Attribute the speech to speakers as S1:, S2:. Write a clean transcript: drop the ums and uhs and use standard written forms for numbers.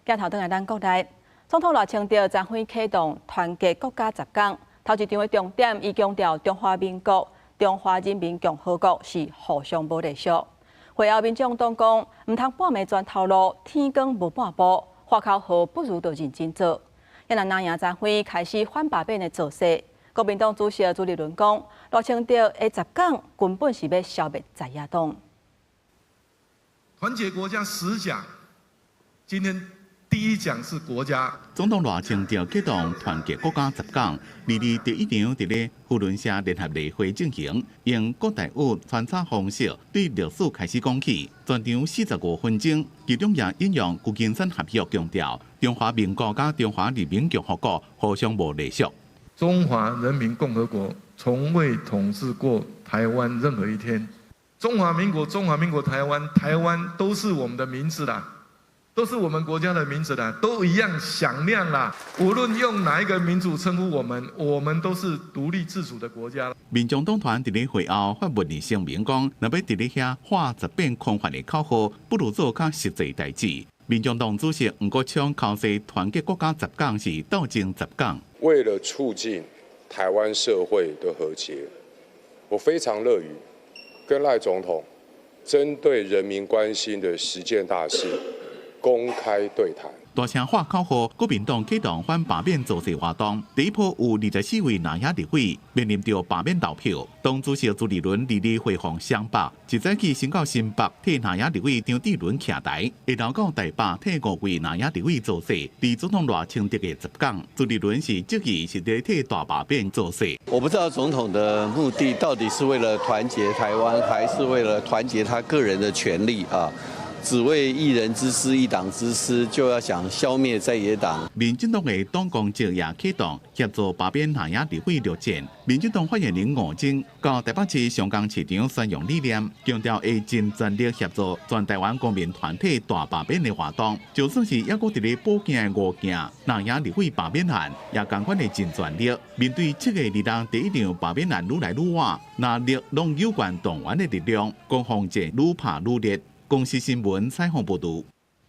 S1: 鏡頭轉來咱國內，總統賴清德昨昏啟動團結國家十講，頭一場的重點，伊強調中華民國、中華人民共和國是互相無隸屬。會後民眾黨講，毋通半暝鑽頭路，天光無半步，喊口號不如就認真做。也若藍營昨昏開始反罷免的造勢，國民黨主席朱立倫講，賴清德的十講根本是欲消滅在野黨。
S2: 團結國家十講，今天第一講是國家。
S3: 總統賴清德啟動團結國家十講，二二第一場佇咧扶輪社聯合例會進行，用國台語穿插方式對歷史開始講起，全場45分鐘，其中也引用舊金山合約強調，中華民國佮中華人民共和國互相無隸屬。
S2: 中華人民共和國從未統治過台灣任何一天。中華民國、中華民國台灣、台灣都是我們的名字啦，都是我們國家的名字啦，都一樣響亮啦。無論用哪一個民族稱呼我們，我們都是獨立自主的國家。
S3: 民眾黨團佇咧會後發文字聲明講，若欲佇咧遐喊十遍空泛的口號，不如做較實際代誌。民眾黨主席黃國昌口說，團結國家十講是鬥爭十講。
S4: 為了促進台灣社會的和諧，我非常樂於跟賴總統針對人民關心的十件大事公開對談。
S3: 大聲喊口號，國民黨啟動反罷免造勢活動，第一波有24位藍營立委面臨著罷免投票。黨主席朱立倫二二回訪雙北，一早起先到新北替藍營立委張智倫徛台，下晝到台北替五位藍營立委造勢。佇總統賴清德的十講，朱立倫是質疑是佇替大罷免造勢。
S5: 我不知道總統的目的到底是為了團結台灣，還是為了團結他個人的權力啊？只為一人之私、一黨之私，就要想消滅在野黨。
S3: 民進黨的黨綱石也啟動協助罷免藍營立委陸戰。民進黨發言人吳崢到台北市松江市場宣揚理念，強調會盡全力協助全台灣公民團體大罷免的活動。就算是猶閣佇咧補件的五件藍營立委罷免案，也仝款會盡全力。面對七月二日第一場罷免案愈來愈晚，藍綠攏有權動員的力量，攻防戰愈拍愈烈。公視新聞採訪報導。